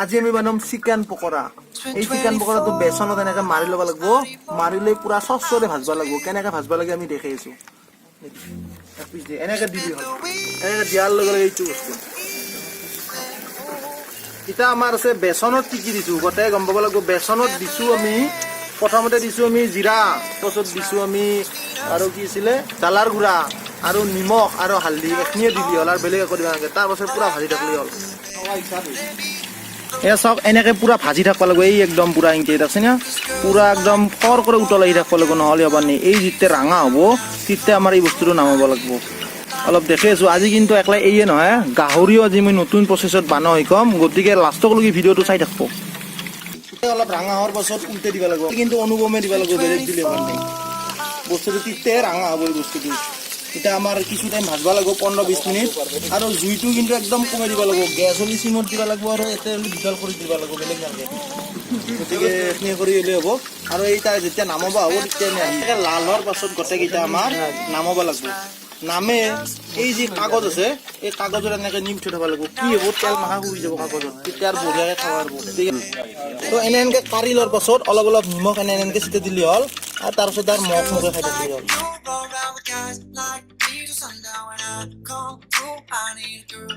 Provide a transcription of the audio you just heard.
আজি আমি বনাম চিকেন পকৰা। এই চিকেন পকৰাটো বেচনত এনেকে মাৰি ল'ব লাগিব, মাৰি লৈ পুৰা চচৰে ভাজব লাগিব। কেনেকে ভাজব লাগে আমি দেখাই আছো। এক পিচ দি এনেকে দিলি হ'ল। এনেকে দিয়াৰ লগে লগে এইটো বস্তু এতিয়া আমাৰ আছে। বেচনত কি কি দিছো গোটেই গম পাব লাগিব। বেচনত দিছো আমি, প্ৰথমতে দিছো আমি জিৰা, পাছত দিছো আমি আৰু কি আছিলে, জালাৰ গুড়া আৰু নিমখ আৰু হালধি। এইখিনিয়ে দিলি হ'ল, আৰু বেলেগ একো দিব নালাগে। তাৰপাছত পুৰা ভাজি থাকিলি হ'ল। এয়া চাওক, এনেকে পুৰা ভাজি থাকিব লাগিব। এই একদম পুৰা এনেকে দেখছে না, পুৰা একদম খৰ কৰি উতলাই থাকিব লাগিব, নহ'লে হ'ব নি। এই যেতিয়া ৰাঙা হ'ব, তেতিয়া আমাৰ এই বস্তুটো নামাব লাগিব। অলপ দেখি আছো আজি কিন্তু একলাই এইয়ে নহয়, গাহৰিও আজি মই নতুন প্ৰচেছত বনাব শিকাম। গতিকে লাষ্টলৈকে ভিডিঅ'টো চাই থাকিব। অলপ ৰাঙা হোৱাৰ পাছত উল্টে দিব লাগিব, কিন্তু অনুপমে দিব লাগিব, বেলেগ দিলে হোৱা নাই। বস্তুটো তেতিয়াহে ৰাঙা হ'ব। এই বস্তুটো এতিয়া আমাৰ কিছু টাইম ভাজব লাগিব, 15-20 মিনিট। আৰু জুইটো কিন্তু একদম কমাই দিব লাগিব। গেছ হ'লে চিমত দিব লাগিব আৰু ইয়াতে হ'লে দীঘল কৰি দিব লাগিব, বেলেগ নালাগে। গতিকে এইখিনি কৰি হ'লে হ'ব। আৰু এই তাৰ যেতিয়া নামাব হ'ব, তেতিয়া আমি আহি লাল হোৱাৰ পাছত গোটেইকেইটা আমাৰ নামাব লাগিব। নামে এই যি কাগজ আছে, এই কাগজত এনেকে নিম থৈ থব লাগিব। কি হ'ব, তেল মাখা শুই যাব কাগজত, তেতিয়া আৰু বঢ়িয়াকে খাব পাৰিব। তো এনে এনেকে কাঢ়ি লোৱাৰ পাছত অলপ অলপ নিমখ এনে এনেকে ছিটাই দিলে হ'ল আৰু তাৰপিছত আৰু মখ মুখে খাই থাকিলে হ'ল। You go around with guys like me till sundown. When I come through, I need a girl.